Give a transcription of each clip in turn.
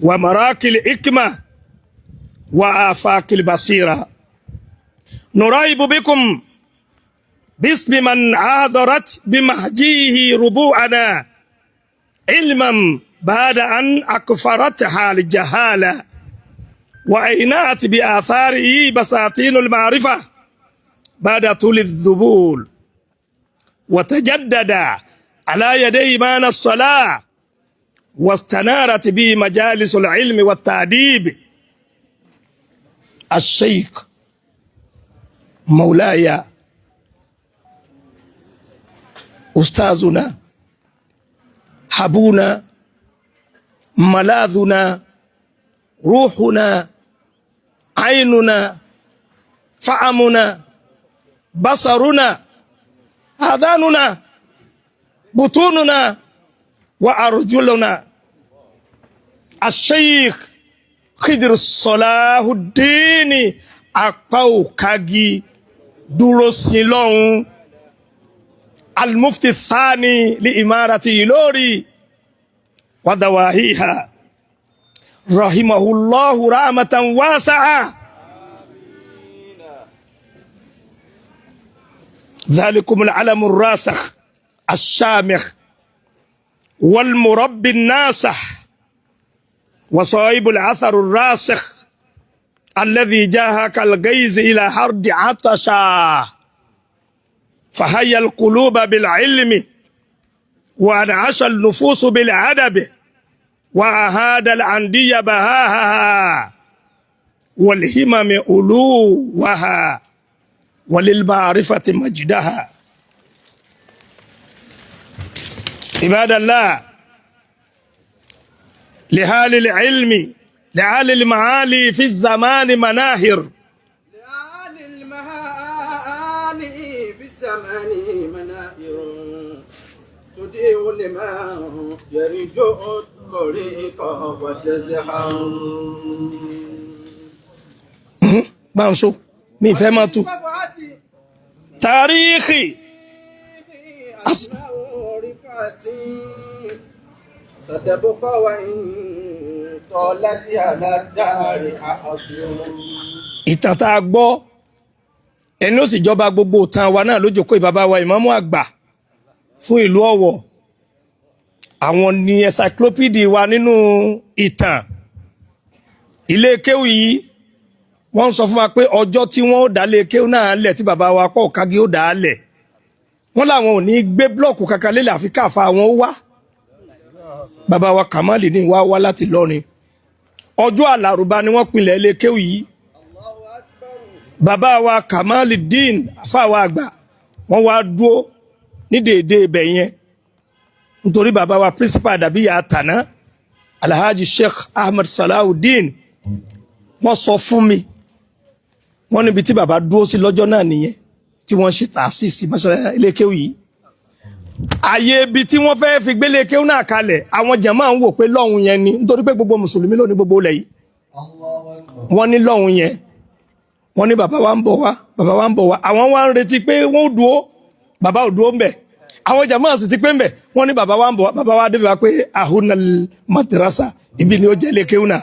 ومراكي الحكمة وآفاق البصيرة. نرحب بكم باسم من عاذرت بمهجيه ربوعنا علما بعد أن أكفرتها الجهالة وأينعت بآثاره بساتين المعرفة بعد طول الذبول، وتجدد على يدي معنى الصلاة، واستنارت به مجالس العلم والتأديب، الشيخ مولاي أستاذنا حبونا ملاذنا روحنا عيننا فأمنا بصرنا آذاننا بطوننا وأرجلنا، الشيخ Khidir Salahuddin apá òkagi dúró sí lọ́hún، المفتي الثاني لإمارة إيلوري وضواحيها، رحمه الله رحمة واسعة. ذلكم العلم الراسخ الشامخ والمربي الناصح وصاحب الأثر الراسخ الذي جاء كالغيث إلى أرض عطشا، فهيا القلوب بالعلم وأنعش النفوس بالأدب وأهاد الأندية بهاها والهمم ألوها وللمعرفة مجدها. عباد الله، لهال العلم لعالي المعالي في الزمان مناهر. لأهل المعالي في الزمان منائر تضيء لمن يرجو الطريق وتزحر. Báńsó mi ìfẹ́ máa tu tàríìkì. أسماء رفعة ستبقى وإن طالت على الدار أصل. Ìtàn tá a gbọ́, ẹni ó sì jọba gbogbo ìtàn wa náà lójókòó, ìbàbá wa ìmáàmù àgbà fún ìlú Ọ̀wọ̀, àwọn ni encyclopedia wa nínú ìtàn ilé kéwù yìí. Wọ́n sọ fún wa pé ọjọ́ tí wọ́n ó dá lé kéwù náà lẹ̀, tí bàbá wa pọ̀ kági ó dá a lẹ̀, wọ́n làwọn ò ní gbé blọ́ọ̀kù kankan lélẹ̀ àfi káfa àwọn ó wá. Bàbá wa Kamali ní wá wá láti lọ́rin. Ọjọ́ àlàrúbá ni wọ́n pinlẹ̀ ilé kéwù yìí. Bàbá wa Kamali Dín, àfáàwọ̀ àgbà, wọ́n wá dúó ní déédéé ibẹ̀ yẹn, nítorí bàbá wa principal dàbí yà tàná, Alhaji Sheikh Ahmed Salawudeen, wọ́n sọ fún mi, wọ́n níbi tí bàbá dúró sí lọ́jọ́ náà nìyẹn tí wọ́n ṣe tààsìsì mọ́ṣáláṣí ilé kéwù yìí. Àyè ibi tí wọ́n fẹ́ẹ́ fi gbélé kéwù náà kalẹ̀, àwọn jàmáà ń wò pé lọ́hùn yẹn ni, nítorí pé gbogbo mùsùlùmí ló ní gbogbo ilẹ̀ yìí. Wọ́n ní lọ́hùn yẹn. Wọ́n ní bàbá wa ń bọ̀ wá, bàbá wa ń bọ̀ wá. Àwọn wa ń retí pé wọ́n ò dúró, bàbá ò dúró ń bẹ̀. Àwọn jàmáà sì ti pé ń bẹ̀. Wọ́n ní bàbá wa ń bọ̀ wá. Bàbá wa débi wá pé ahuna madrasa, ibi ni ó jẹ́ ilé kéwù náà.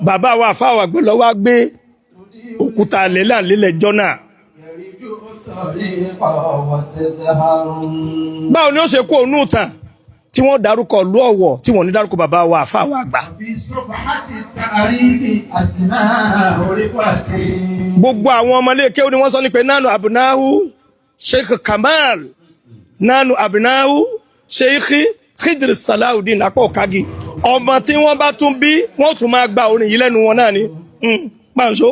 Bàbá wa àfáwà gbé lọ wá gbé òkúta lélẹ̀ jọ́nà. Báwo ni ó ṣe kó ònú tàn tí wọ́n dárúkọ ìlú Ọ̀wọ̀ tí wọ́n ní dárúkọ bàbá wa àfáwà àgbà? Gbogbo àwọn ọmọlé kéwú ni wọ́n sọ ní pé nánú abunahu Sheikh Kamal, nánú abunahu Sheikh Khidr Salawudeen apá òkagi. Ọmọ tí wọ́n bá tún bí, wọ́n tún máa gba orin yìí lẹ́nu wọn náà ni pàǹso.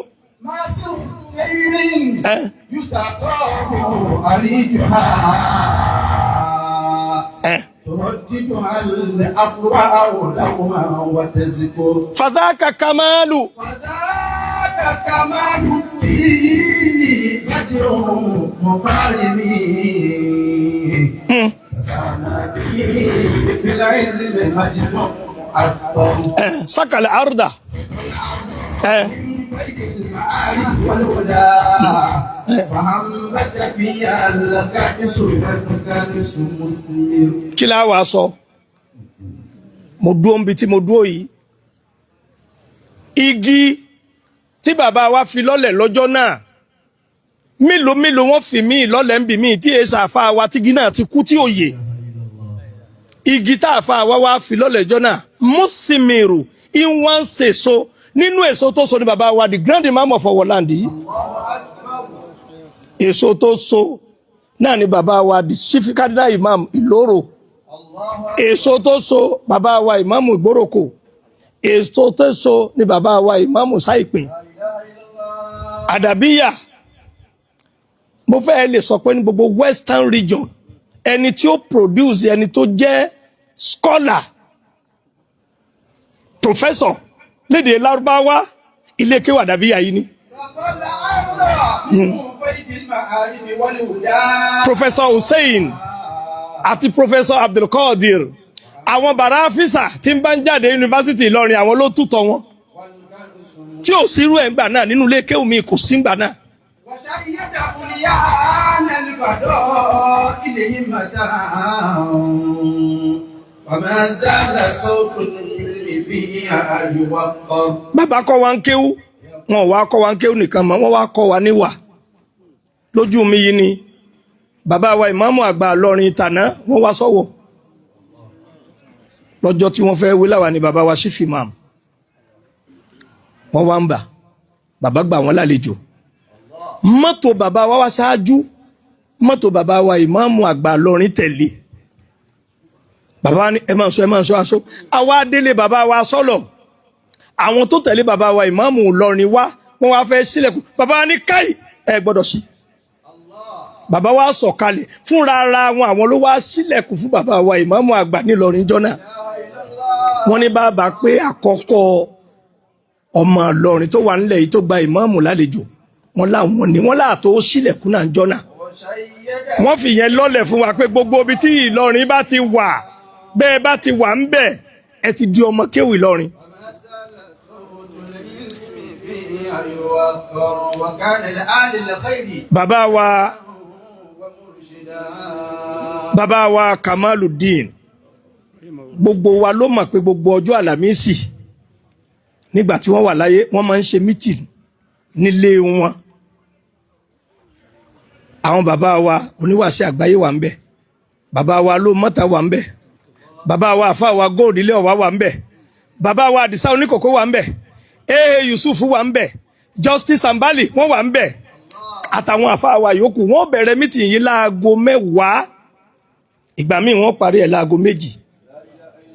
Fadhaka kamalu. فذاك كمال الدين بدر مقارن سانا به في العلم مجد أكبر. Sakal arda. من بين المعارف والهدى. فأنبت فيها الكأس والكأس مثمر. Kí la wàá sọ? Mo dúró níbi tí mo dúró yìí, igi tí bàbá wa fi lọ́lẹ̀ lọ́jọ́ náà, mélòó mélòó wọ́n fi míì lọ́lẹ̀ ń bì míì tí èsà àfa wa tígi náà ti kú tí ò yè. Igi tá àfa wa wá fi lọ́lẹ̀ lọ́jọ́ náà, mùsùlùmí ìwọ̀n ń sèso. Nínú èso tó so ní bàbá wa, the grand imam of our land yìí, èso tó so náà ni bàbá wa, the chief cardinal imam Ìlóró, èso tó so bàbá wa ìmáàmù Ìgbóròkò, èso tó so ni bàbá wa ìmáàmù Sáìpín Àdàbíyà. Mo fẹ́ lè sọ pé ní gbogbo Western Region, ẹni tí ó produce ẹni tó jẹ́ scholar, professor lédè Lárúbáwá, ilé kéwà Àdàbíyà yìí ni. فقال أرى من فيض المعارف والهدى. Professor Hussein àti Professor Abdulkadir, àwọn bàrà áfíìsà tí ń bá ń jáde yunifásitì Ìlọrin, àwọn ló tútọ̀ wọn tí ò sírú ẹ̀ ń gbà náà nínú ilé kéwù mi, kò sí ń gbà náà. وشيد بنيان الفضائل همة، فما زال صوت العلم فيها يوقر. Bàbá kọ́ wa ń kéwú, wọn ò wá kọ́ wa ń kéwú nìkan mọ́, wọ́n wá kọ́ wa níwà. Lójú mi yìí ni bàbá wa ìmáàmù àgbà Ìlọrin tàná, wọ́n wá sọ́wọ́ lọ́jọ́ tí wọ́n fẹ́ wé láwa ni bàbá wa chief imam. Wọ́n wá ń bà bàbá gbà wọ́n lálejò. Mọ́tò bàbá wa wá ṣáájú, mọ́tò bàbá wa ìmáàmù àgbà Ìlọrin tẹ̀lé. Bàbá wa ní ẹ máa sọ, ẹ máa sọ aṣọ. Àwa délé bàbá wa sọ́lọ̀. Àwọn tó tẹ̀lé bàbá wa ìmáàmù Ìlọrin wá, wọ́n wá fẹ́ sílẹ̀kùn. Bàbá wa ní káì, ẹ gbọ́dọ̀ sí. Bàbá wa sọ̀kalẹ̀ fúnra ara wọn, àwọn ló wá sílẹ̀kùn fún bàbá wa ìmáàmù àgbà nílọrin jọ́nà. Wọ́n ní bàbá pé àkọ́kọ́ ọmọ Ìlọrin tó wà nílẹ̀ yìí tó gba ìmáàmù lálejò, wọ́n láwọn ni wọ́n láàtó sílẹ̀kùn náà jọ́nà. Wọ́n fi yẹn lọ́lẹ̀ fún wa pé gbogbo ibi tí Ìlọrin bá ti wà, bẹ́ẹ̀ bá ti wà ń bẹ̀, ẹ ti di ọmọ kéwù Ìlọrin. وما زال صوت العلم فيها يوقر وكان لآل الخير Bàbá wa ومرشدا. Bàbá wa Kamaludin, gbogbo wa ló mọ̀ pé gbogbo ọjọ́ Àlàmísì, nígbà tí wọ́n wà láyé, wọ́n máa ń ṣe meeting nílé wọn. Àwọn bàbá wa oníwàṣẹ àgbáyé wà ń bẹ̀, bàbá wa ló mọ́ta wà ń bẹ̀, bàbá wa àfa wa gold ilé ọ̀wá wà ń bẹ̀, bàbá wa Àdìsá oníkòkó wà ń bẹ̀, ee Yusuf wà ń bẹ̀, Justice Ambali wọ́n wà ń bẹ̀, àtàwọn àfa wa yòókù. Wọ́n bẹ̀rẹ̀ meeting yìí láago 10, ìgbà míì wọ́n parí ẹ̀ láago 2.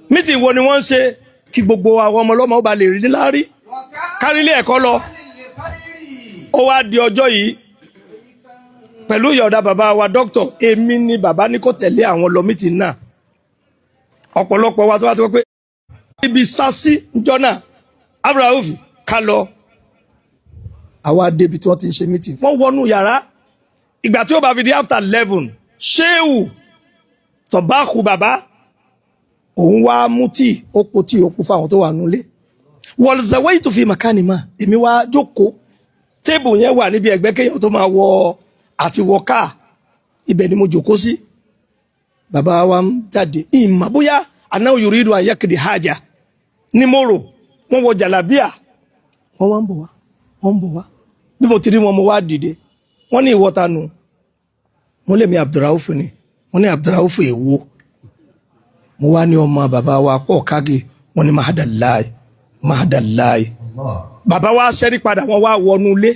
Meeting wo ni wọ́n ń ṣe? Kí gbogbo àwọn ọmọ ọlọ́mọ ó ba lè rí níláárí, kárílé ẹ̀kọ́ lọ. Ó wá di ọjọ́ yìí, pẹ̀lú ìyọ̀dá bàbá wa dókítà, èmi ni bàbá ní kó tẹ̀lé àwọn lọ meeting náà. Ọ̀pọ̀lọpọ̀ wa tó wá tó pé ibi sásí njọ́ náà, Abrahamu ká lọ. Àwa débi tí wọ́n ti ń ṣe meeting, wọ́n wọnú yàrá. Ìgbà tí ó bá fi di after 11, ṣéwù tọ̀báàkù bàbá òun wá mú tíì, ó po tíì, ó kú fáwọn tó wà nulẹ̀. Wọ̀lùsẹ̀wé yìí tó fi màkánì mà, èmi wá jókòó. Table yẹn wà níbi ẹ̀gbẹ́ kéèyàn tó máa wọ àti wọ káà, ibẹ̀ ni mo jókòó sí. Bàbá wa ń jáde, ìmọ̀ bóyá anáwó yorùbá àyẹ́kìdì hájà ní mo rò. Wọ́n wọ jàlábíà, wọ́n wá ń bọ̀ wá, wọ́n ń bọ̀ wá. Bí mo ti rí wọn, mo wá dìde. Wọ́n ní ìwọ́ta nu? Mo lè mi Abdulrauf ni. Wọ́n ní Abdulrauf èwo? Mo wá ní ọmọ bàbá wa pọ̀ kági. Wọ́n ní mahadalayi mahadalayi. Bàbá wa ṣẹ́rí padà, wọ́n wá wọnú ilé.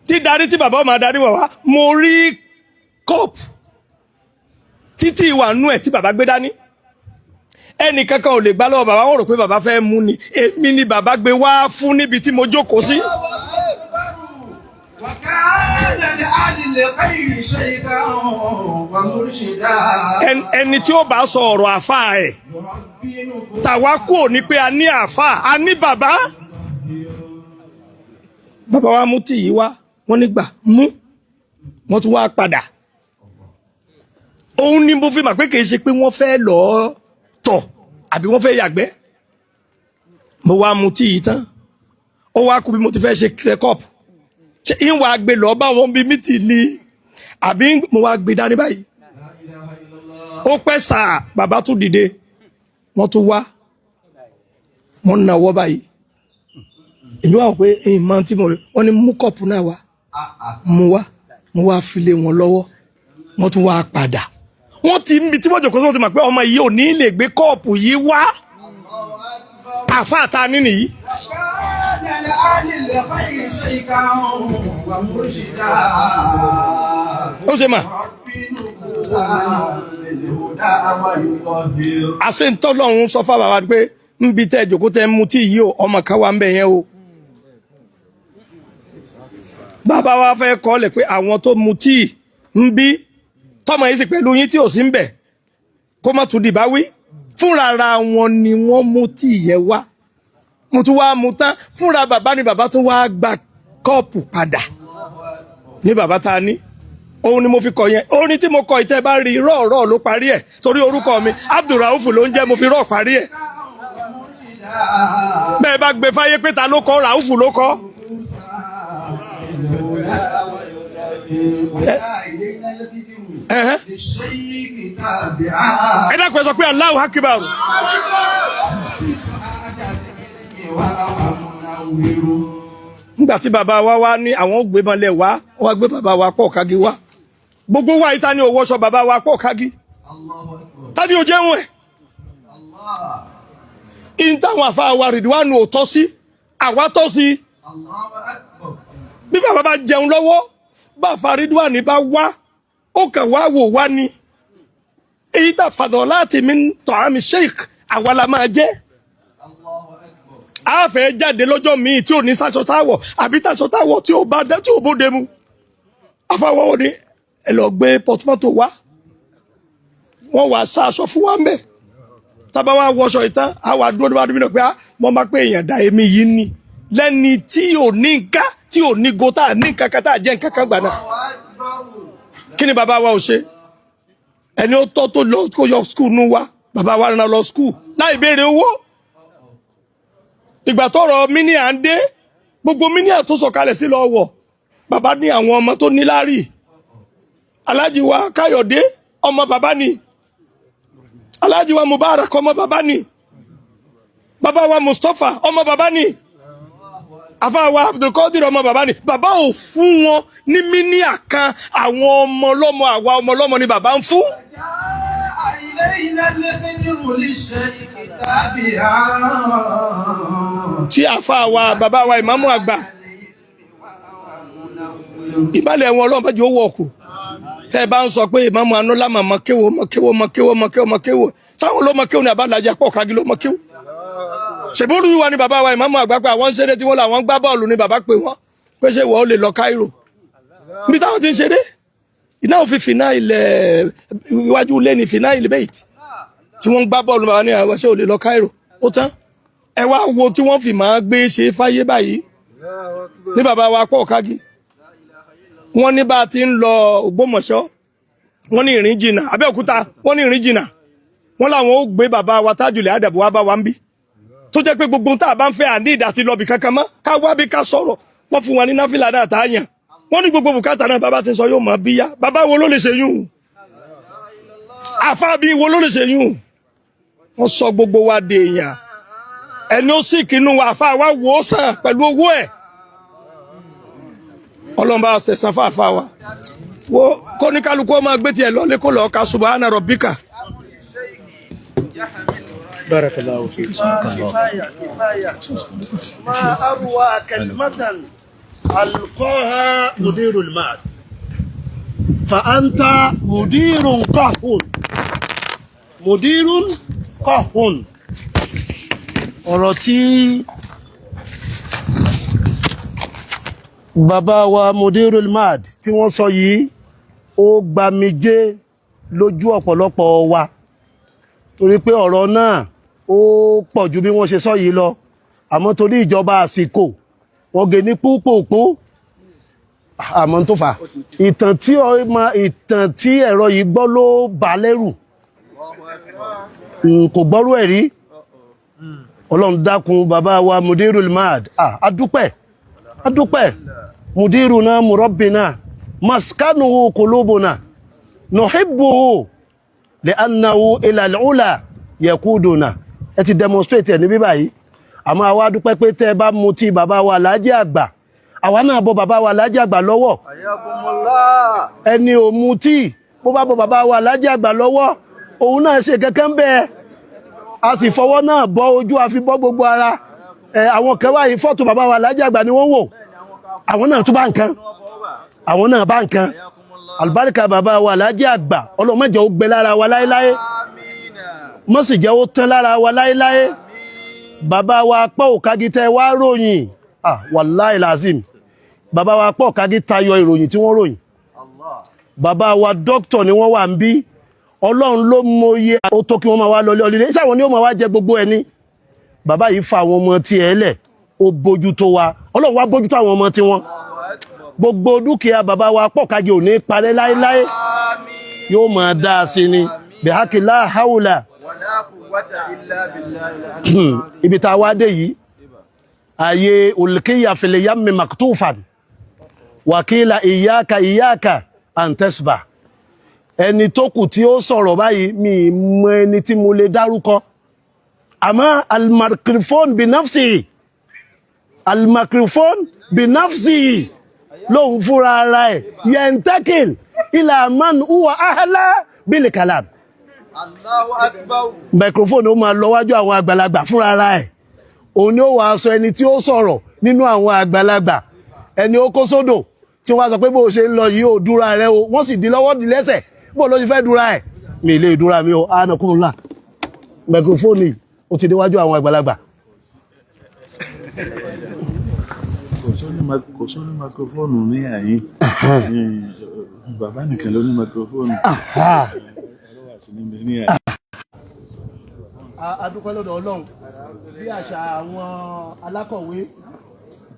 Tí darí tí bàbá máa darí wọ̀ wá, mo rí cup títí ìwà nú ẹ̀ tí bàbá gbé dání. Ẹnì kankan ò lè gbá lọ́wọ́ bàbá. Wọn rò pé bàbá fẹ́ mú ni. Èmi ni bàbá gbé wá fún níbi tí mo jókòó sí. وكان لأهل الخير شيخا ومرشدا. Ẹni tí ó bá sọ ọ̀rọ̀ àfáà ẹ̀ يربي نفوس tàwa kú ò ní pé a ní àfáà, a ní bàbá. Bàbá wa mú tí yìí wá, wọ́n nígbà mú, wọ́n tún wá padà. Òun ni mo fi mà pé kì í ṣe pé wọ́n fẹ́ lọ́ọ́ tọ̀ àbí wọ́n fẹ́ yàgbẹ́. Mo wá mu tí yìí tán, ó wá kú bí mo ti fẹ́ ṣe cup. Ṣé ń wàá gbé lọ bá wọn bí mítì ni àbí mo wá gbé dání báyìí? La ilaha illallah. Ó pẹ́ sáà, bàbá tún dìde, wọ́n tún wá, wọ́n náwó báyìí. Èmi wà wò pé ẹ̀yìn máa tí mo rí wọ́n ní mú kọ́ọ̀pù náà wá. Mú wá, mo wá fi lé wọn lọ́wọ́, wọ́n tún wá padà. Wọ́n ti ń bi tí wọ́n jòkó sí, wọ́n ti mọ̀ pé ọmọ yìí ò ní lè gbé kọ́ọ̀pù yìí wá. Àfáà ta ní nìyí. وكان لأهل الخير شيكا ومرشدا. Ó ṣe mà. ربي نفوسا للهدى ويطهر. Àṣẹ ntọ́lọ́run sọ fún bàbá pé ń bi tẹ́ jòkó tẹ́ ń mutí yìí o, ọmọ kan wà ń bẹ̀ yẹn o. Bàbá wa fẹ́ kọ́ lẹ̀ pé àwọn tó mutí ń bí tọmọ yìí sì pẹ̀lú yín tí ò sí ń bẹ̀ kó má tún dìbà wí fúnra ra wọn ni wọ́n mutí yẹn wá. Mo tún wá mu tán fúnra bàbá ni bàbá tó wá gba kọ́ọ̀pù padà ní bàbá ta ní òun ni mo fi kọ yẹn. Orin tí mo kọ ìtẹ́ bá rí rọ́ọ̀rọ́ ló parí ẹ̀, torí orúkọ mi Abdulrauf ló ń jẹ́, mo fi rọ́ọ̀ parí ẹ̀. Bẹ́ẹ̀ bá gbé fáyé pé ta ló kọ, Rauf ló kọ. وإلينا الذكر Ẹ̀hẹ́n. للشيخ تابعا. Ẹ dákun, ẹ sọ pé Allahu Akbar. ومنور. Nígbà tí bàbá wa wá ní àwọn gbé mọ́lẹ̀ wá, wọ́n wá gbé bàbá wa pọ̀ kági wá. Gbogbo wa yìí, ta ni ò wọṣọ bàbá wa pọ̀ kági? الله أكبر. Ta ni ò jẹun ẹ̀? الله. Ìyẹn táwọn àfa wa Rìdíwánù ò tọ́ sí, àwa tọ́ sí. الله أكبر. Bí bàbá bá jẹun lọ́wọ́, bá Ridwan bá wá, ó kàn wá wò wá ni. Èyí tá fàdọ̀ láti mi tọ̀ àmì sheikh, àwa la máa jẹ́. الله أكبر. A fẹ́ jáde lọ́jọ́ míì tí ò ní sáṣọ táwọ̀ àbí táṣọ táwọ̀ tí ò bá dé, tí ò bóde mu, afáwọ́ ni ẹ lọ gbé pọtumọ́tò wá, wọ́n wàá sá aṣọ fún wa ń bẹ̀. Tábà wá wọṣọ ìtàn, a wà dúró níwájú mi náà pé mo máa pé èèyàn dá èmi yìí ni lẹ́ni tí ò ní nǹkan, tí ò ní go, tá a ní nǹkan kan, tá a jẹ́ nǹkan kan gbà náà. الله أكبر. Kí ni bàbá wa ò ṣe? Ẹni ó tọ́ tó lọ kó yọ school nu wa, bàbá wa rán lọ school láì béèrè owó. Ìgbà tọrọ míníà ń dé, gbogbo míníà tó sọ̀kalẹ̀ sí lọ wọ̀, bàbá ní àwọn ọmọ tó ní láàrí. Aláàjì wa Káyọ̀dé, ọmọ bàbá ni. Aláàjì wa Mubarak, ọmọ bàbá ni. Bàbá wa Mustapha, ọmọ bàbá ni. Àfa wa Abdulkadir, ọmọ bàbá ni. Bàbá ò fún wọn ní míníà kan. Àwọn ọmọ ọlọ́mọ, àwa ọmọ ọlọ́mọ ni bàbá ń fún. جاء إلينا الخير للشيخ تابعا. Tí àfa wa, bàbá wa ìmáàmù àgbà, ìbálẹ̀ wọn, ọlọ́run bá jẹ́ owó ọkù. Tẹ́ ẹ bá ń sọ pé ìmáàmù anúlámà mọ kéwò, mọ kéwò, mọ kéwò, mọ kéwò, mọ kéwò, táwọn ló mọ kéwò ní abálájà pọ̀ kági ló mọ kéwò. Ṣèbúrú wa ni bàbá wa ìmáàmù àgbà pé àwọn ń ṣeré tí wọ́n làwọn ń gbá bọ́ọ̀lù ni bàbá pè wọ́n pé ṣé wọ́n lè lọ Cairo níbi táwọn ti ń ṣeré iná òfin fìnà ilẹ̀ iwájú ilé ní fìnà ilẹ̀ bẹ́ẹ̀ tí wọ́n ń gbá bọ́ọ̀lù. Bàbá ní àwọn ṣé ò lè lọ Cairo? Ó tán. Ẹ wá wo tí wọ́n fi máa gbé ṣe fáyé báyìí ní bàbá wa pọ̀ kági. Wọ́n ní bá a ti ń lọ Ògbómọ̀ṣọ́, wọ́n ní ìrìn jìnnà, Abẹ́òkúta, wọ́n ní ìrìn jìnnà, wọ́n làwọn ó gbé bàbá wa Tájùlẹ̀ Àdàbò wa bá wa ń bí, tó jẹ́ pé gbogbo ohun tá a bá ń fẹ́, àní ìdá ti lọ́bì kankan mọ́, ká wá bí ká sọ̀rọ̀. Wọ́n fún wa ní náfìlà náà tá a yàn. Wọ́n ní gbogbo bùkátà náà, bàbá ti sọ yóò mọ̀ bíyá. Bàbá wo ló lè ṣe yún? Àfa bí wo ló lè ṣe yún? Wọ́n sọ gbogbo wa dé èèyàn. Ẹni ó sì kínú wa, àfa wa wò ó sàn pẹ̀lú owó ẹ̀. Ọlọ́run bá ṣẹ̀san fáfá wa. Wo kóníkálukú ọmọ gbé tiẹ̀ lọ́lé kó lọ́ọ́ ka subhana rabbika. بارك الله فيك. كفاية كفاية. ما أروع كلمة ألقاها مدير المعهد، فأنت مدير قهر، مدير قهر. Ọ̀rọ̀ tí bàbá wa mudirul mad tí wọ́n sọ yìí, ó gbamijé lójú ọ̀pọ̀lọpọ̀ wa, torí pé ọ̀rọ̀ náà ó pọ̀ ju bí wọ́n ṣe sọ yìí lọ, àmọ́ torí ìjọba àsìkò, wọ́n gé ní púpùpù. Àmọ́ tó fà ìtàn tí ìtàn tí ẹ̀rọ yìí gbọ́ ló bà á lẹ́rù. Kò gbọ́rú ẹ̀ rí. Ọlọ́run dákun, bàbá wa mudirul mad, adúpẹ́, adúpẹ́. Mudiruna murabbina maskanuhu qulubuna nuhibbuhu li'annahu ila al-ula yakuduna. Ẹ ti demonstrate ẹ̀ ní bíbá yìí. Àmọ́ àwa dúpẹ́ pé tẹ́ ẹ bá mutí bàbá wa Alhaji àgbà, àwa náà bọ bàbá wa Alhaji àgbà lọ́wọ́. Ayakumullah. Ẹni ò mutí, bó bá bọ bàbá wa Alhaji àgbà lọ́wọ́, òun náà ṣe kankan bẹ́ẹ̀. A sì fọwọ́ náà bọ́ ojú, a fi bọ́ gbogbo ara. Ẹ àwọn kan wáyé, fọ́tò bàbá wa Alhaji àgbà ni wọ́n wò, àwọn náà tún bá nǹkan, àwọn náà bá nǹkan. Àlùbáríkà bàbá wa Alhaji àgbà, Ọlọ́run má jẹ́ ó gbẹ lára wa láéláé. Amina. Má sì jẹ́ ó tán lára wa láéláé. Bàbá wa apá òkagi tẹ wá ròyìn, ah, wàláì làzim, bàbá wa apá òkagi tayọ ìròyìn tí wọ́n ròyìn. Allah. Bàbá wa dókítà ni wọ́n wà ń bí. Ọlọ́run ló mọye ó tó kí wọ́n máa wá lọlé ọlílé iṣẹ́ àwọn ni ó máa wá jẹ gbogbo ẹni. Bàbá yìí fa àwọn ọmọ tiẹ̀ lẹ̀, ó bójú tó wa. Ọlọ́run wá bójú tó àwọn ọmọ tiwọn. Gbogbo dúkìá bàbá wa pọ̀kági ò ní parẹ́ láéláé. Àmín. Yóò máa dá a sí ni bihaqi la hawla Wala quwwata illa billahi. Ibi tá a wá dé yìí, ààyè ulqiya fil yammi maktufan wàkílà iyyaka iyyaka an tasbah. Ẹni tó kù tí ó sọ̀rọ̀ báyìí, mi mọ ẹni tí mo lè dárúkọ, àmọ́ al-microphone bi nafsihi, al-microphone bi nafsihi, lóun fúnra ara ẹ̀ yantakil ila man huwa ahla bil kalam. Allahu akbar. Microphone ó máa lọ wájú àwọn àgbàlagbà fúnra ara ẹ̀. Òun ni ó wàá sọ ẹni tí ó sọ̀rọ̀ nínú àwọn àgbàlagbà, ẹni ó kó sódò tí wọ́n á sọ pé bó o ṣe ń lọ yìí, ò dúra rẹ o. Wọ́n sì di lọ́wọ́ di lẹ́sẹ̀, bó ló ṣe fẹ́ dúra ẹ̀? Mi lè dúra mi o. Anakunla microphone yìí, ó ti déwájú àwọn àgbàlagbà. Kò sóní microphone ní àyín. Bàbá nìkan ló ní microphone. Ẹ̀rọ wà sí níbi ní àyín. A dúpẹ́ lọ́dọ̀ Ọlọ́run. Bí àṣà àwọn alákọ̀wé,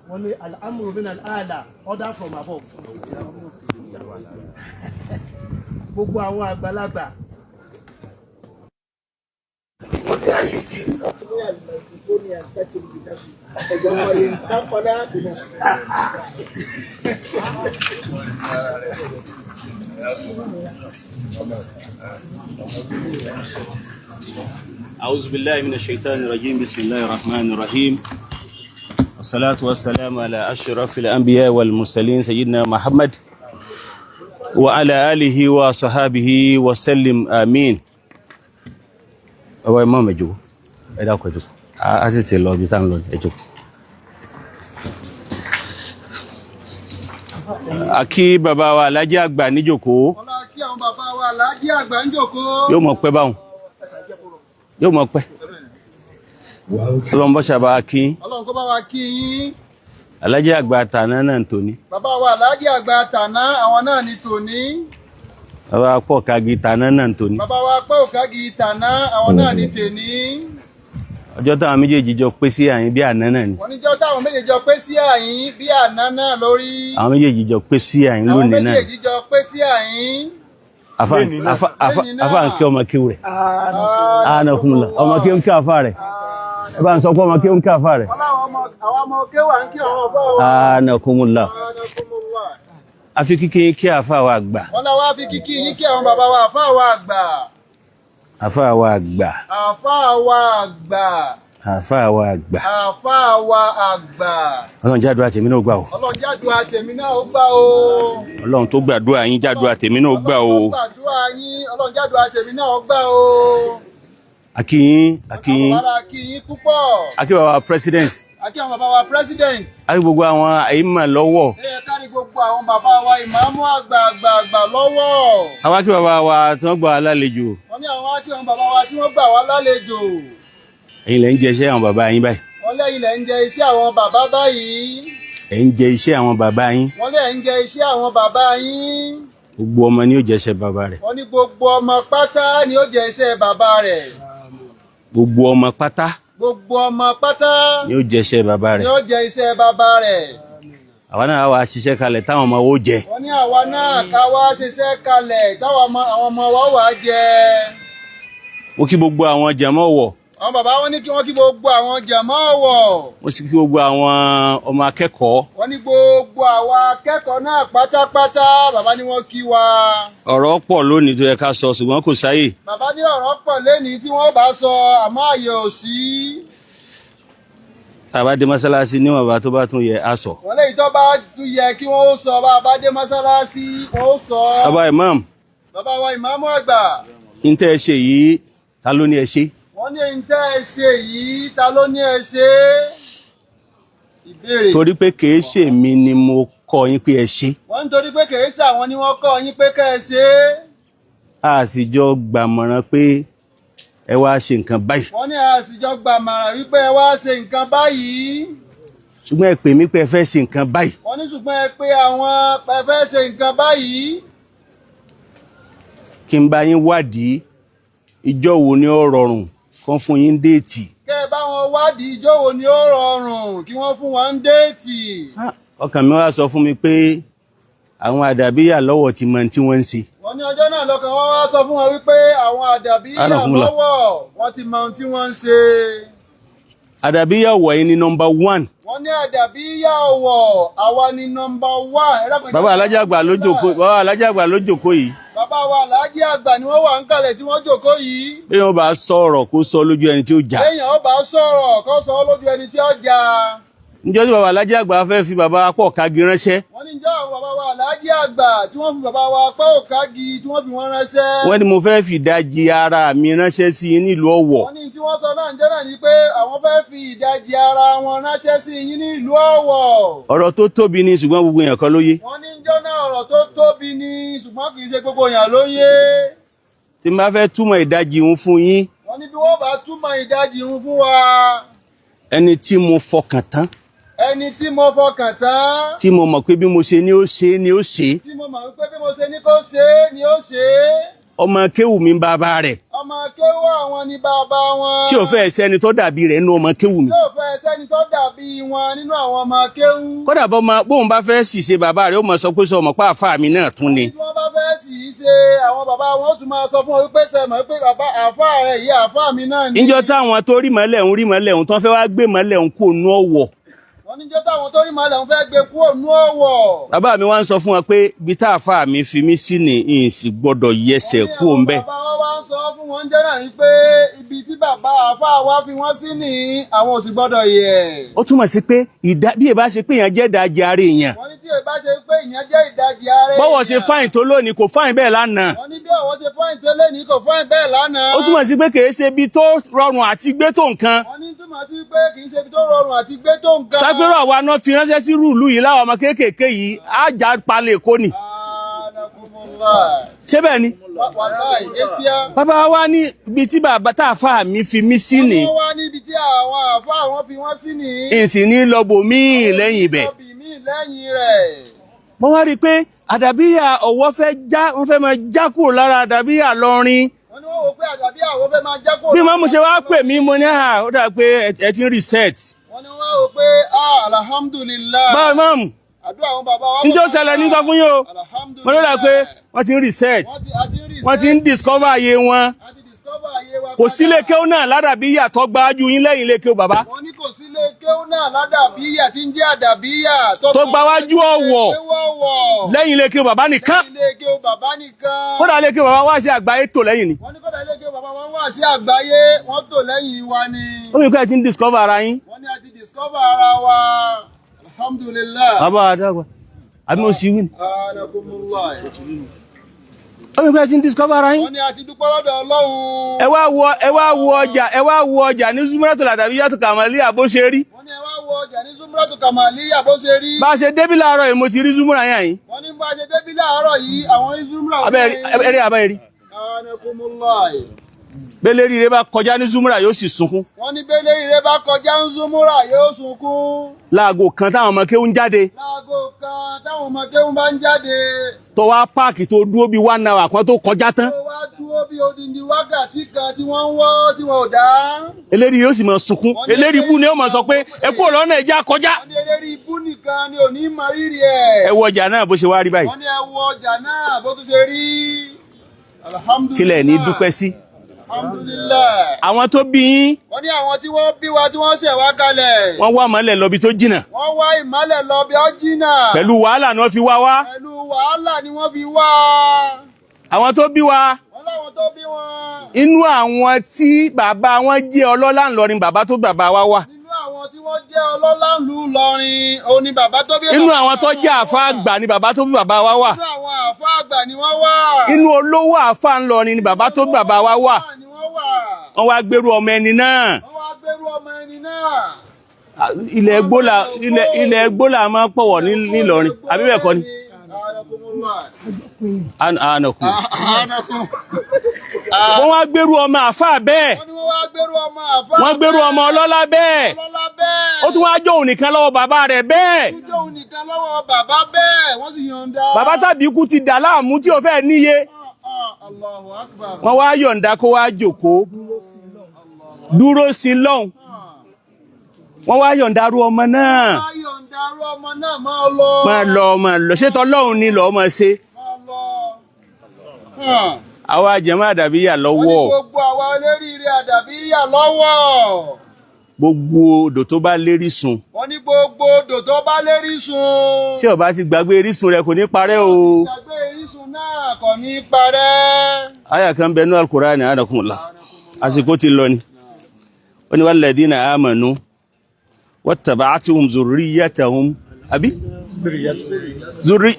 wọ́n ní al-amru min al-a'la, order from above. Gbogbo àwọn àgbàlagbà. أعوذ بالله من الشيطان الرجيم. بسم الله الرحمن الرحيم، والصلاة والسلام على أشرف الأنبياء والمرسلين، سيدنا محمد وعلى آله وصحابه وسلم، آمين. Ọwọ́ ẹ mọ́ mẹ́jọ, ẹ dákun, ẹ jókòó. A sì ti lọ ibi tá à ń lọ. Ẹ jókòó. A kí bàbá wa Alhaji àgbà níjókòó. Ọlá kí àwọn bàbá wa Alhaji àgbà ń jókòó. Yóò mọ̀ pẹ́ báwọn, yóò mọ̀ pẹ́. Ọlọ́run bọ́ sábà kí. Ọlọ́run kó bá wa kí yín. Alhaji àgbà tàná náà ń tòní. Bàbá wa Alhaji àgbà tàná, àwọn náà ní tòní. Bàbá pọ̀ kagi tàná náà ń tòní. Bàbá wa pẹ́ òkági tàná, àwọn náà ní tèní. Ọjọ́ táwọn méjèèjì jọ pé sí àyín bí àná náà ni. Wọ́n níjọ́ táwọn méjèèjì jọ pé sí àyín bí àná náà lórí. Àwọn méjèèjì jọ pé sí àyín Àwọn lónìí náà. méjèèjì jọ pé sí àyín. Afa afa afa afa ń kí ọmọ kéwù rẹ̀. Anakunla ọmọ kéwù ń kí afa rẹ̀. Ẹ bá ń sọ pé ọmọ kéwù ń kí afa rẹ̀. Wọ́n láwọn ọmọ àwọn ọmọ kéwà ń kí àwọn ọba wa. Anakunla. Anakumullah. Àfi kíkí kí afa wa gbà. Wọ́n náà wá fi kíkí yín kí àwọn bàbá wa àfáà wa àgbà. Afa wa gbà. Àfáà wa àgbà. Afa wa gbà. Àfáà wa àgbà. Ọlọ́run jádùá tèmi náà gbà o. Ọlọ́run jádùá tèmi náà ó gbà o. Ọlọ́run tó gbàdúrà yín, jádùá tèmi náà gbà o. Ọlọ́run tó gbàdúrà yín, Ọlọ́run jádùá tèmi náà ó gbà o. Akíyín, akíyín. Àwọn bàbá kí yín púpọ̀. Akí bàbá president. Akí àwọn bàbá wa president. Akí gbogbo àwọn àyímọ̀ lọ́wọ́. Ẹ yẹ ká ní gbogbo àwọn bàbá wa ìmáàmù àgbà àgbà àgbà lọ́wọ́. Àwọn akí bàbá wa tí wọ́n gbà wá lálejò. Wọ́n ní àwọn akí àwọn bàbá wa tí wọ́n gbà wá lálejò. Ẹ̀yin lẹ ń jẹ iṣẹ́ àwọn bàbá yín báyìí. Wọ́n lẹ́yìn lẹ́ ń jẹ iṣẹ́ àwọn bàbá báyìí. Ẹ̀ ń jẹ iṣẹ́ àwọn bàbá yín. Wọ́n lẹ́ ń jẹ iṣẹ́ àwọn bàbá yín. Gbogbo ọmọ ni ó jẹ iṣẹ́ bàbá rẹ̀. Wọ́n ní gbogbo ọmọ pátá ni ó jẹ iṣẹ́ bàbá rẹ̀. Gbogbo ọmọ pátá Gbogbo ọmọ pátá ni ó jẹ iṣẹ́ bàbá ni rẹ̀. ó jẹ iṣẹ́ bàbá rẹ̀. Àwa náà wàá ṣiṣẹ́ kalẹ̀ táwọn ọmọ wo jẹ. Wọ́n ní àwa náà ká wá ṣiṣẹ́ kalẹ̀ táwọn ọmọ àwọn ọmọ wa wà á jẹ. Ó kí gbogbo àwọn jàmọ́ wọ̀. Àwọn bàbá wọn ní kí wọ́n kí gbogbo àwọn jàmá Ọ̀wọ̀. Wọ́n sì kí gbogbo àwọn ọmọ akẹ́kọ̀ọ́. Wọ́n ní gbogbo àwa akẹ́kọ̀ọ́ náà pátápátá, bàbá ní wọ́n kí wa. Ọ̀rọ̀ pọ̀ lónìí tó yẹ ká sọ, ṣùgbọ́n kò sáyè. Bàbá ní ọ̀rọ̀ pọ̀ lénìí tí wọ́n bá sọ, àmọ́ àyè ò sí. Tá a bá dé mọ́sálásí níwọ̀n bá tó bá tún yẹ á sọ. Wọ́n léyìí tó bá tún yẹ kí wọ́n ó sọ, bá a bá dé mọ́sálásí wọ́n ó sọ. Bàbá imam. Bàbá wa ìmáàmù àgbà. N tẹ́ ẹ ṣe yìí, ta ló ní ẹ ṣe? Wọ́n ní ẹni tẹ́ ẹ ṣe yìí, ta ló ní ẹ ṣe? Ìbéèrè. Torí pé kìí ṣe mi ni mo kọ́ yín pé ẹ ṣe. Wọ́n nítorí pé kìí ṣe àwọn ni wọ́n kọ́ yín pé kẹ́ ẹ ṣe. A sì jọ gbàmọ̀ràn pé ẹ wá ṣe nǹkan báyìí. Wọ́n ní a sì jọ gbàmọ̀ràn wípé ẹ wá ṣe nǹkan báyìí. Ṣùgbọ́n ẹ pè mí pé ẹ fẹ́ ṣe nǹkan báyìí. Wọ́n ní ṣùgbọ́n ẹ pé àwọn ẹ fẹ́ ṣe nǹkan báyìí. Kí n bá yín wádìí ìjọ wo ni ó rọrùn kán fún yín déètì. Kẹ́ ẹ bá wọn wádìí ìjọ wo ni ó rọrùn kí wọ́n fún wọn déètì. Ọkàn mi wá sọ fún mi pé àwọn àdàbíyà lọ́wọ́ ti mọ tí wọ́n ń ṣe. Wọ́n ní ọjọ́ náà lọ́kàn wọn wá sọ fún wọn wípé àwọn àdàbíyà lọ́wọ́ wọ́n ti mọ ohun tí wọ́n ń ṣe. Àdàbíyà ọ̀wọ̀ yìí ni nọ́mbà 1. Wọ́n ní àdàbíyà ọ̀wọ̀ àwa ni nọ́mbà 1. Bàbá alájà àgbà ló jókòó, bàbá alájà àgbà ló jókòó yìí. Bàbá wa aláàjì àgbà ni wọ́n wà ń kalẹ̀ tí wọ́n jókòó yìí. Bí wọ́n bá sọ̀rọ̀ kó sọ lójú ẹni tí ó jà. Béèyàn ó bá sọ̀rọ̀ kó sọ lójú ẹni tí ó jà. Ǹjọ́ tí bàbá alájà àgbà fẹ́ fi bàbá pọ̀ kági ránṣẹ́. Wọ́n ní ǹjọ́ àwọn bàbá wa aláàjì àgbà tí wọ́n fi bàbá wa pọ̀ kági tí wọ́n fi wọ́n ránṣẹ́. Wọ́n ní mo fẹ́ fi ìdajì ara mi ránṣẹ́ sí yín nílùú Ọ̀wọ̀. Wọ́n ní tí wọ́n sọ náà ǹjọ́ náà ni pé àwọn fẹ́ fi ìdajì ara wọn ránṣẹ́ sí yín nílùú Ọ̀wọ̀. Ọ̀rọ̀ tó tóbi ni, ṣùgbọ́n gbogbo èèyàn kan ló yé. Wọ́n ní ǹjọ́ náà ọ̀rọ̀ tó tóbi ni, ṣùgbọ́n kì í ṣe gbogbo èèyàn ló yé. Tí n bá fẹ́ túmọ̀ ìdajì ń fún yín. Wọ́n ní bí wọ́n bá túmọ̀ ìdajì ń fún wa. Ẹni tí mo fọkàn tán. Ẹni tí mo fọkàn tán. Tí mo mọ̀ pé bí mo ṣe ní ó ṣe ni ó ṣe. Tí mo mọ̀ wípé bí mo ṣe ní kó ṣe ni ó ṣe. Ọmọ kéwù mi bàbá rẹ̀. Ọmọ kéwù àwọn ni bàbá wọn. Tí ò fẹ́ sẹ́ni tó dàbí rẹ̀ nínú ọmọ kéwù mi. Tí ò fẹ́ sẹ́ni tó dàbí wọn nínú àwọn ọmọ kéwù. Kódà bóun bá fẹ́ sì ṣe bàbá rẹ̀, ó mọ̀ sọ pé sọ ọmọ pa àfa mi náà tún ni. Tí wọ́n bá fẹ́ sì í ṣe àwọn bàbá wọn ó tún máa sọ fún wọn wípé ṣe mọ̀ wípé bàbá àfa rẹ̀ yìí àfa mi náà ni. Níjọ́ táwọn tó rí mọ́lẹ̀ ń rí mọ́lẹ̀ ń tán fẹ́ wá gbé mọ́lẹ̀ ń kó nú Ọ̀wọ̀. Wọ́n ní jọ́ táwọn tó rí màálẹ̀ ń fẹ́ gbé kúrò nú Ọ̀wọ̀. Bàbá mi wá ń sọ fún wọn pé ibi tá àfa mi fi mí sí ni n sì gbọ́dọ̀ yẹsẹ̀ kúrò ń bẹ̀. Bàbá wa wá ń sọ fún wọn jẹ́ náà wípé ibi tí bàbá àfa wa fi wọ́n sí ni àwọn ò sì gbọ́dọ̀ yẹ̀. Ó túmọ̀ sí pé bí ìbá ṣe pé èèyàn jẹ́ ìdajì ara èèyàn. Wọ́n ní tí ìbá ṣe pé ìyẹn jẹ́ ìdajì ara èèyàn. Bọ́wọ̀ ṣe fáìn tó lónìí kò fáìn bẹ́ẹ̀ lánàá. Wọ́n ní bí ọ̀wọ́ ṣe fáìn tó lónìí kò fáìn bẹ́ẹ̀ lánàá. Ó túmọ̀ sí pé kìí ṣe ibi tó rọrùn àti gbé tó nǹkan. Wọ́n ní túmọ̀ sí pé kìí ṣe ibi tó rọrùn àti gbé tó nǹkan. Tágbérò àwa náà fi ránṣẹ́ sí rúùlù yìí láwọn ọmọ kéékèèké yìí á já palẹ̀ èkó ni. Ṣé bẹ́ẹ̀ ni? Bàbá wa ní ibi tí bàbá tá àfa mi fi mí sí ni. Wọ́n wá níbi tí àwọn àfa wọn fi wọ́n sí ni. Ìsìn ní lọ́bù míì lẹ́yìn ibẹ̀. Mo wá rí i pé àdàbíyà Ọ̀wọ̀ fẹ́ já, wọ́n fẹ́ máa já kúrò lára àdàbíyà lọ́rin. Wọ́n ní wọ́n wò pé àdàbíyà Ọ̀wọ̀ fẹ́ máa já kúrò. Bí màmú ṣe wá pè mí, mo ní à ó dà pé ẹ ti ń reset. Wọ́n ní wọ́n wò pé alhamdulillah. Báwo mọ́mù? Àdúrà àwọn bàbá wa. Njẹ́ ó ṣẹlẹ̀ ní sọ fún yín o. Mo ló dà pé wọ́n ti ń reset. Wọ́n ti ń discover ayé wọn. Kò sí ilé kéwú náà ládàbíyà tó gbájú yín lẹ́yìn ilé kéwú bàbá. Wọ́n ní kò sí ilé kéwú náà ládàbíyà tí ń jẹ́ àdàbíyà tó gbáwájú Ọ̀wọ̀ lẹ́yìn ilé kéwú bàbá nìkan. Lẹ́yìn ilé kéwú bàbá nìkan. Kódà ilé kéwú bàbá wá sí àgbáyé tò lẹ́yìn ni. Wọ́n ní kódà ilé kéwú bàbá wọn wá sí àgbáyé wọ́n tò lẹ́yìn wa ni. Ó mi kọ́ ẹ ti ń discover ara yín. Wọ́n ní a ti discover ara wa. Alhamdulillah. Bàbá àdàgbà àbí mo sì wí ni. Ó mi kọ́ ẹ ti ń discover ara yín. Wọ́n ní a ti dúpẹ́ lọ́dọ̀ Ọlọ́run. Ẹ wá wo ọjà ní Zumratul Adabiyatu Kamaliya bó ṣe rí. Wọ́n ní ẹ wá wo ọjà ní Zumratul Kamaliya bó ṣe rí. Bá a ṣe débí láàárọ̀ yìí mo ti rí Zumra yẹn yìí. Wọ́n ní bá a ṣe débí láàárọ̀ yìí àwọn rí Zumra. Abẹ́rẹ́ abẹ́rẹ́. Bẹ́lẹ́rì rẹ bá kọjá ní Zumra yóò sì sunkún. Wọ́n ní bẹ́lẹ́rì rẹ bá kọjá ní Zumra yóò sunkún. Láago kan táwọn ọmọ kéwú ń jáde. Láago kan táwọn ọmọ kéwú bá ń jáde. Tó wá páàkì tó dúró bíi 1 hour kan tó kọjá tán. Tó wá dúró bíi odindi wákàtí kan tí wọ́n ń wọ́ tí wọ́n ò dá. Eléri yóò sì máa sunkún. Eléri ibú ni ó máa sọ pé ẹ kúrò lọ́nà ẹja kọjá. Wọ́n ní eléri ibú nìkan ni ò ní mọ rírì ẹ̀. Ẹ wo ọjà náà bó ṣe wá rí báyìí. Wọ́n ní ẹ wo ọjà náà bó tún ṣe rí. Alhamdulillah. Kílẹ̀ ní dúpẹ́ sí. Alhamdulillah. Àwọn tó bí yín, Wọ́n ní àwọn tí wọ́n bí wa tí wọ́n ṣẹ̀ wá kalẹ̀. wọ́n wá mọ́lẹ̀ lọ bí tó jìnà. Wọ́n wá ìmọ́lẹ̀ lọ bí ó jìnà. Pẹ̀lú wàhálà ni wọ́n fi wá wá. Pẹ̀lú wàhálà ni wọ́n fi wá. Àwọn tó bí wa, Wọ́n láwọn tó bí wọn. inú àwọn tí bàbá wọn jẹ́ ọlọ́lá ńlọrin bàbá tó bàbá wa wà. Nínú àwọn tí wọ́n jẹ́ ọlọ́lá ìlú Ìlọrin, òun ni bàbá tó bí Inú bàbá àwọn tó wa jẹ́ wà. àfa àgbà ni bàbá tó bí bàbá wa wà. Nínú àwọn àfa àgbà ni wọ́n wà. Inú olówó àfa ńlọrin ni bàbá tó bí bàbá wa wà. Ni wọ́n wà. Wọ́n wá gbèrú ọmọ ẹni náà. Wọ́n wá gbérú ọmọ ẹni náà. Ilẹ̀ gbólà ilẹ̀ gbólà máa ń pọ̀wọ̀ nílọrin àbí bẹ́ẹ̀ kọ́ ni. Ànàkù. Ànàkùn. Wọ́n wá gbèrú ọmọ àfa bẹ́ẹ̀. Wọ́n ní wọ́n wá gbérú ọmọ àfa. Wọ́n gbèrú ọmọ ọlọ́lá bẹ́ẹ̀. Ọlọ́lá bẹ́ẹ̀. Ó tún wá jó òun nìkan lọ́wọ́ bàbá rẹ̀ bẹ́ẹ̀. Ó tún jó òun nìkan lọ́wọ́ bàbá bẹ́ẹ̀. Wọ́n sì yọ̀ǹda. Bàbá tàbí ikú ti dà láàmú tí ò fẹ́ níye. Allahu Akbar. Wọ́n wá yọ̀ǹda kó wá jòkóó. Dúró sí lọ́hùn. Wọ́n wá yọ̀ǹda rú ọmọ náà. Wọ́n wá yọ̀ǹda rú ọmọ náà máa lọ. Máa lọ máa lọ. Ṣé tọ́lọ́hun ni lọ́ọ́ máa ṣe? Máa lọ. Àwa jẹ̀mọ́ àdàbíyà Wọ́n ní lọ́wọ́. gbogbo àwa eléríire àdàbíyà lọ́wọ́. Gbogbo odò tó bá lérí sun. Wọ́n ní gbogbo odò tó bá lérí sun. Tí ó bá ti gbàgbé erísun rẹ̀ kò ní parẹ́ o. Gbàgbé erísun náà kò ní parẹ́. Àyà kan bẹ nú Al-Qur'ani àdàkùnlá. Àsìkò ti lọ ni. Ó ní walladhina amanu wattaba'atuhum zurriyyatahum. Àbí? Zurri.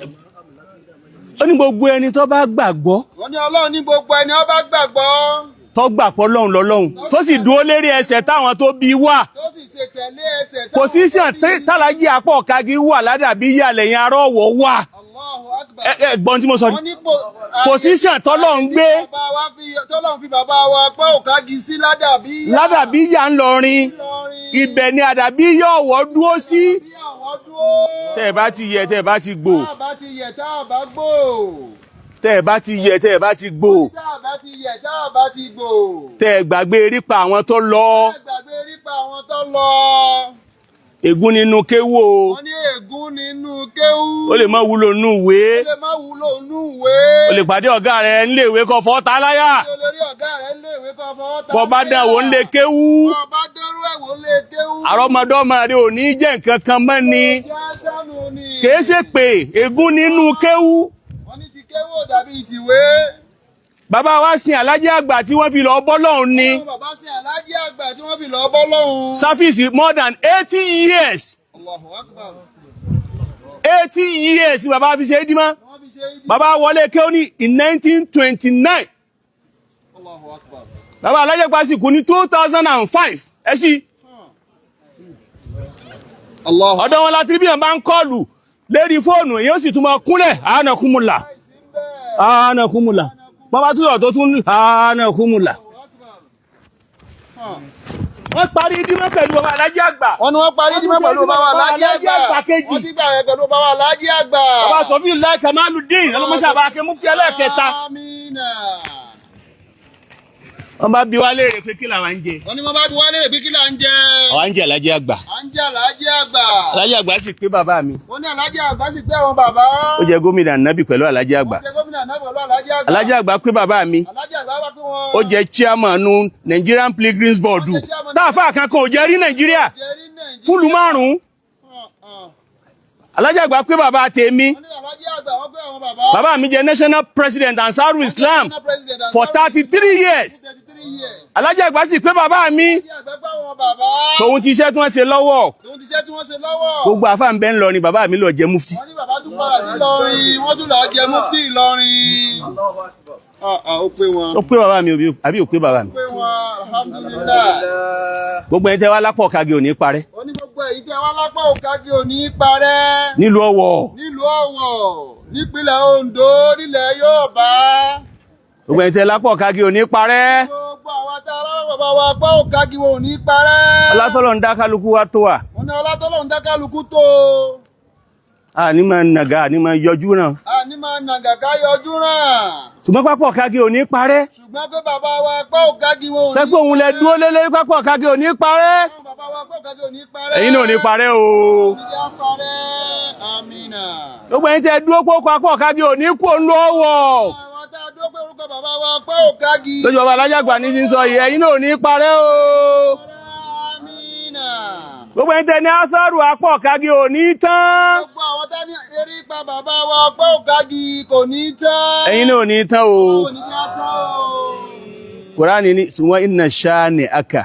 Ó ní gbogbo ẹni tó bá gbàgbọ́, Wọ́n ní Ọlọ́run ní gbogbo ẹni ó bá gbàgbọ́. tó gbà pọ̀ lọ́hùn lọ́lọ́hùn, tó sì dúró lérí ẹsẹ̀ táwọn tó bí wà. Tó sì ṣe tẹ̀lé ẹsẹ̀ táwọn Pòsíṣàn tó bí. tálájí apọ̀ kagi wà ládàbí yà lẹ́yìn arọ́ ọ̀wọ̀ wà. Allahu Akbar. Ẹ gbọ́n tí mo sọ ni. Wọ́n ní Pòsíṣàn tọ́lọ́run gbé. àyè tí bàbá wa fi- tọ́lọ́run fi bàbá wa pẹ́ òkági sí ládàbí. Ládàbí yà ń lọrin. Ìlọrin. Ibẹ̀ ni àdàbí yọ̀ wọ́ dúró sí. Bí àwọn dúró. Tẹ́ ẹ bá ti yẹ, tẹ́ ẹ bá ti gbò. Tá a bá ti yẹ̀ tá a bá gbò. Tẹ́ ẹ bá ti yẹ, tẹ́ ẹ bá ti gbò. Tá a bá ti yẹ̀ tá a bá ti gbò. Tẹ́ ẹ gbàgbé erípa àwọn tó lọ. Ẹ gbàgbé rípa àwọn tó lọ. Ègún nínú kéwú o. Wọ́n ní ègún nínú kéwú. Ó lè má wúlò nínú ìwé. Ó lè má wúlò nínú ìwé. O lè pàdé ọ̀gá rẹ nílé ìwé kó fọ́ ta láyà. Tí olórí ọ̀gá rẹ̀ lé ìwé kan fọwọ́ ta. Bọ́ bá dán wò ń lè kéwú. Bọ́ bá dánrú ẹ̀ wò lè kéwú. Àrọ́mọdọ́mọ rẹ ò ní jẹ́ nǹkan kan mọ́ ni. Jẹ́ sánú ni. Kìí ṣe pé ègún nínú kéwú. Wọ́n ní ti kéwú ò dàbí tìwé. Bàbá wa sin alájí àgbà tí wọ́n fi lọ bọ́ lọ́hùn ni. Àwọn bàbá sin alájí àgbà tí wọ́n fi lọ bọ́ lọ́hùn. Sáfíìsì more than 80 years. Allahu Akbar. 80 years bàbá fi ṣe é dímọ́. Wọ́n fi ṣe ìdí. Bàbá wọlé kéwú ní in 1929. Allahu Akbar. Bàbá alájẹpá sì kú ní 2005. Ẹ sí. Allahu Ọ̀dọ̀ wọn láti bí wọn bá ń kọlù lérí fóònù èyí ó sì tún máa kúnlẹ̀ àánàkúmùlà. Àánàkúmùlà. Bàbá tún sọ̀rọ̀ tó tún àánàkúmùlà. Wọ́n parí dímọ́ pẹ̀lú bàbá alájẹ àgbà. Wọ́n ní wọ́n parí dímọ̀ pẹ̀lú bàbá alájí àgbà. kejì. Wọ́n ti gbà rẹ̀ pẹ̀lú bàbá alájí àgbà. Bàbá Sọfíù Láì Kamaludin ọlọ́mọṣẹ́ àbá akẹ́ mufti ẹlẹ́ẹ̀kẹta. Amina. Wọ́n bá bi wá léèrè pé kí làwa ń jẹ. Wọ́n ní wọ́n bá bi wá léèrè pé kí là ń jẹ. Àwa ń jẹ alájẹ àgbà. À ń jẹ alájí àgbà. Alájẹ àgbà sì pé bàbá mi. Wọ́n ní alájí àgbà sì pé àwọn bàbá. Ó jẹ gómìnà nábì pẹ̀lú alájẹ àgbà. Wọ́n jẹ gómìnà náà pẹ̀lú alájí àgbà. Alájẹ àgbà pé bàbá mi. Alájí àgbà wá pé wọ́n. Ó jẹ chairman Nigerian Pilgrims Board. Táàfà kankan ò jẹ rí Nàìjíríà Jẹ rí Nàìjíríà. fúlù márùn-ún. Alájẹ àgbà pé bàbá tèmi. Wọ́n ní alájí àgbà wọ́n pé àwọn bàbá. Bàbá mi jẹ national president Ansaru Islam National president and for 33 years. 33 years. Alájẹ àgbà sì pé bàbá mi. Alájí àgbà pé àwọn bàbá. Tòun ti iṣẹ́ tí wọ́n ṣe lọ́wọ́. Tòun ti iṣẹ́ tí wọ́n ṣe lọ́wọ́. Gbogbo àfáà ń bẹ ń lọ ni bàbá mi lọ jẹ mufti. Wọ́n ní bàbá tún padà sí Ìlọrin, wọ́n tún lọ jẹ mufti Ìlọrin. Ó pé wọn. Ó pé bàbá mi àbí ò pé bàbá mi. Ó pé wọn, alhamdulillah. Gbogbo ẹni tẹ́ wá lápọ̀ kage ò ní parẹ́. Ó ní gbogbo èyí tẹ́ wá lápá òkàgé ò ní parẹ́. Nílùú Ọ̀wọ̀. Nílùú Ọ̀wọ̀, nípínlẹ̀ Oǹdó, nílẹ̀ Yorùbá. Gbogbo ẹni tẹ́ lápọ̀ kage ò ní parẹ́. Gbogbo àwọn tá a rárá bàbá wa apá òkàgé wọn ò ní parẹ́. Ọlátọ́lọ́ ń dá kálukú wa tó wà. Wọ́n ní ọlátọ́lọ́ ń dá kálukú tó. Àní máa nàgà, àní máa yọjú náà. Àní máa nàgà ká yọjú ràn. Ṣùgbọ́n pápọ̀ kage ò ní parẹ́. Ṣùgbọ́n pé bàbá wa apá òkàgé wọn ò ní Sẹ́pẹ́ òun lẹ dúró lélẹ́ pápọ̀ kage ò ní parẹ́. Àwọn bàbá wa apá òkàgé ò ní parẹ́. Ẹ̀yin náà ò ní parẹ́ o. Ìjà parẹ́. Amina. Gbogbo ẹni tẹ́ dúró pé pápọ̀ kage ò ní kú òun lọ́wọ́. Àwọn tá a dúró pé Lórúkọ bàbá wa pé Òkagi. Lójú bàbá alájàgbà ní ti ń sọ yìí, ẹ̀yin náà ò ní parẹ́ o. Amina. Gbogbo ẹni tẹ ní Atharu Apóòkági ò ní tán. Gbogbo àwọn tá ní eré pa bàbá wa pé Òkagi kò ní tán. Ẹ̀yin náà ò ní tán o. Kò ní já tán o. Kùránì ní ṣùgbọ́n inna shani'aka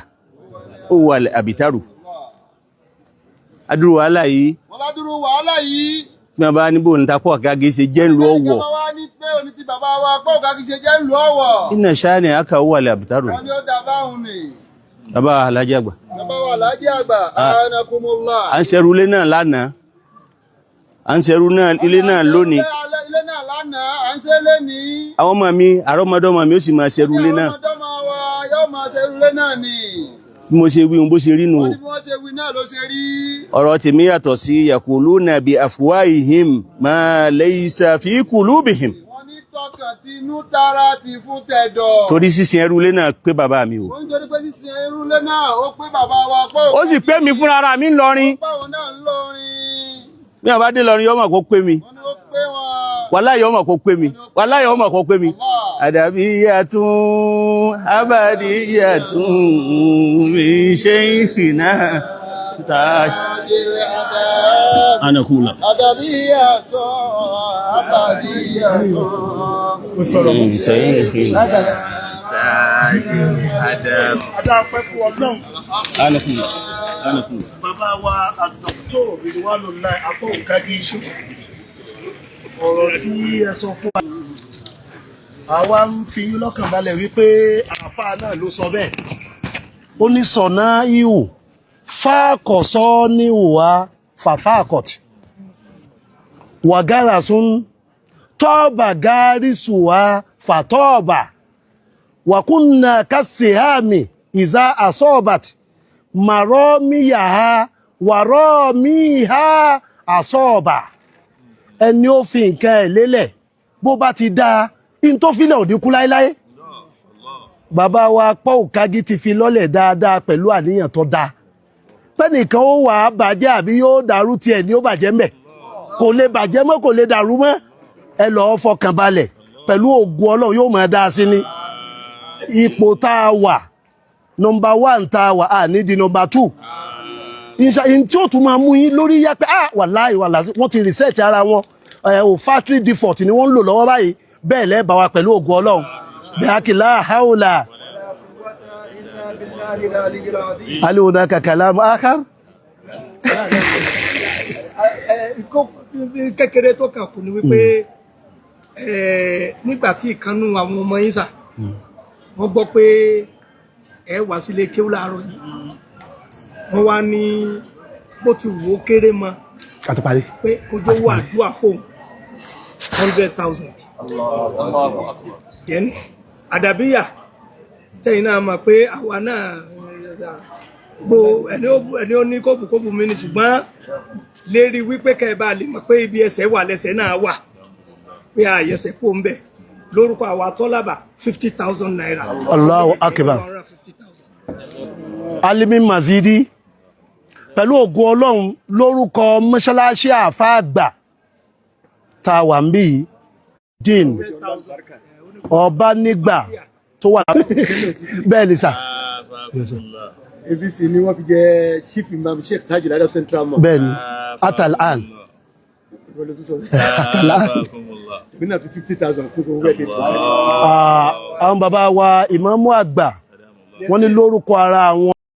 huwal abtaru. Adúrú wàhálà yìí. Wọ́n ládùúrú wàhálà yìí. Bí wọ́n bá níbo ní Apóòkági ṣe jẹ́ ńlú Ọ̀wọ̀. Ẹnìkan wá ní pé òní ti bàbá wa pé Òkagi ṣe jẹ́ ńlú Ọ̀wọ̀. Inna shani'aka huwal abtaru. Wọ́n ní ó dà báhùn ni. Bàbá alájàgbà. Bàbá wa Alhaji àgbà, anakumullah. À ń ṣerú ilé náà lánàá. À ń ṣerú náà ilé náà lónìí. Ilé náà lánàá, à ń ṣe lénìí. Àwọn ọmọ mi, àrọ́mọdọ́mọ mi ó sì máa ṣerú ilé náà. Àwọn ọmọdọ́mọ wa yóò máa ṣerú ilé náà ni. Bí mo ṣe wí ohun bó ṣe rí nù o. Wọ́n ní bí wọ́n ṣe wí náà ló ṣe rí. Ọ̀rọ̀ tèmi yàtọ̀ sí yaquluna bi afwahihim ma laysa fi qulubihim. Wọ́n ní tọkàn tinú tara ti fún tẹ̀dọ̀. Torí sísin ẹrú ilé náà pé bàbá mi o. Ó ń torí pé sísin irú ilé náà ó pé bàbá wa pé Ó sì pé mi fúnra ara mi ńlọrin. Báwọn náà ń lọrin. Bí wọn bá dé lọrin yọmọ kó pé mi. Wọ́n ní ó pé wọn. Wàláhì yọmọ kó pé mi. Wàláhì yọmọ kó pé mi. Adabiyatun abadiyatun min shaykhina taj. Ajil adab. Anakumula. Adabiyatun abadiyatun. Min shaykhina taj. Adab. Adápẹ́ fún Ọlọ́run. Anakumula. Anakumula. Bàbá wa àdọ́tò Ridwanullahi Apóòkági ṣe ọ̀rọ̀ tí ẹ sọ fún wa. Àwa ń fi yín lọ́kàn balẹ̀ wípé àáfàá náà ló sọ bẹ́ẹ̀. Ó ní sọ̀nà ihò fáàkọ̀sọ́ ní ìhùwà fàfáàkọ̀tì wàgàrà sún tọ́ọ̀bà gárísùwà fàtọ́ọ̀bà wàkúnnà kásìhámì ìzá àsọ́ọ̀bàtì màrọ́míyàá wàrọ́míhá àsọ́ọ̀bà. Ẹni ó fi nǹkan ẹ̀ lélẹ̀ bó bá ti dáa in tó filẹ̀ ò ní kú láéláé. Bàbá wa Apóòkági ti fi lọ́lẹ̀ dáadáa pẹ̀lú àníyàn tó dáa. Pẹ́nìkan ó wà á bàjẹ́ àbí yóò dàrú tiẹ̀ ní ó bàjẹ́ mbẹ̀, kò lè bàjẹ́ mọ́, kò lè dàrú mọ́. Ẹ lọ́ọ́ fọkàn balẹ̀ pẹ̀lú ògùn Ọlọ́run yóò máa dáa sí ni. Ipò tá a wà, number one tá a wà, á ní di number two. Ìṣà tí ó tún máa mú yín lórí yá pé ah, wàláhì wàláhì, wọ́n ti reset ara wọn ẹ ò, factory default ni wọ́n ń lò lọ́wọ́ báyìí. Bẹ́ẹ̀ lẹ́ẹ̀ bá wa pẹ̀lú ògùn Ọlọ́run bẹ́ẹ̀ haula alihuna kalamu akar. Kékeré tó kàn kù ni wípé nígbà tí ìkànnù àwọn ọmọ yín sà wọ́n gbọ́ pé ẹ wá sílé kéwú láàárọ̀ yìí, wọ́n wá ní bó ti wù ó kéré mọ́ Àti parí. pé ojú owó àdúrà fóun 100,000. Then àdàbíyà tẹ̀yìn náà mọ̀ pé àwa náà gbo ẹni ó ní kóbùkóbù mi ni, ṣùgbọ́n lérí wípé kẹ́ ẹ bá lè mọ̀ pé ibi ẹsẹ̀ wà lẹ́sẹ̀ náà wà, pé àyẹsẹ̀ kó ń bẹ̀ lórúkọ àwa tọ́lábà ₦50,000. Allahu akbar. 150,000. Alimi Mazidi, pẹ̀lú ògo Ọlọ́run, lórúkọ mọ́ṣáláṣí àfáàgbà tá a wà ń bí yìí, dín ọba nígbà tó wà bẹ́ẹ̀ ni sà. ABC ni wọ́n fi jẹ́ chief imam Sheikh Tajul Adab Central Mosque. Bẹ́ẹ̀ ni, atalan. Ìwọ ló tún sọ. Atalan. Èmi náà fi 50,000 kún owó ẹ̀dẹ̀ tó. Àwọn bàbá wa ìmáàmù àgbà wọ́n ní lórúkọ ara àwọn.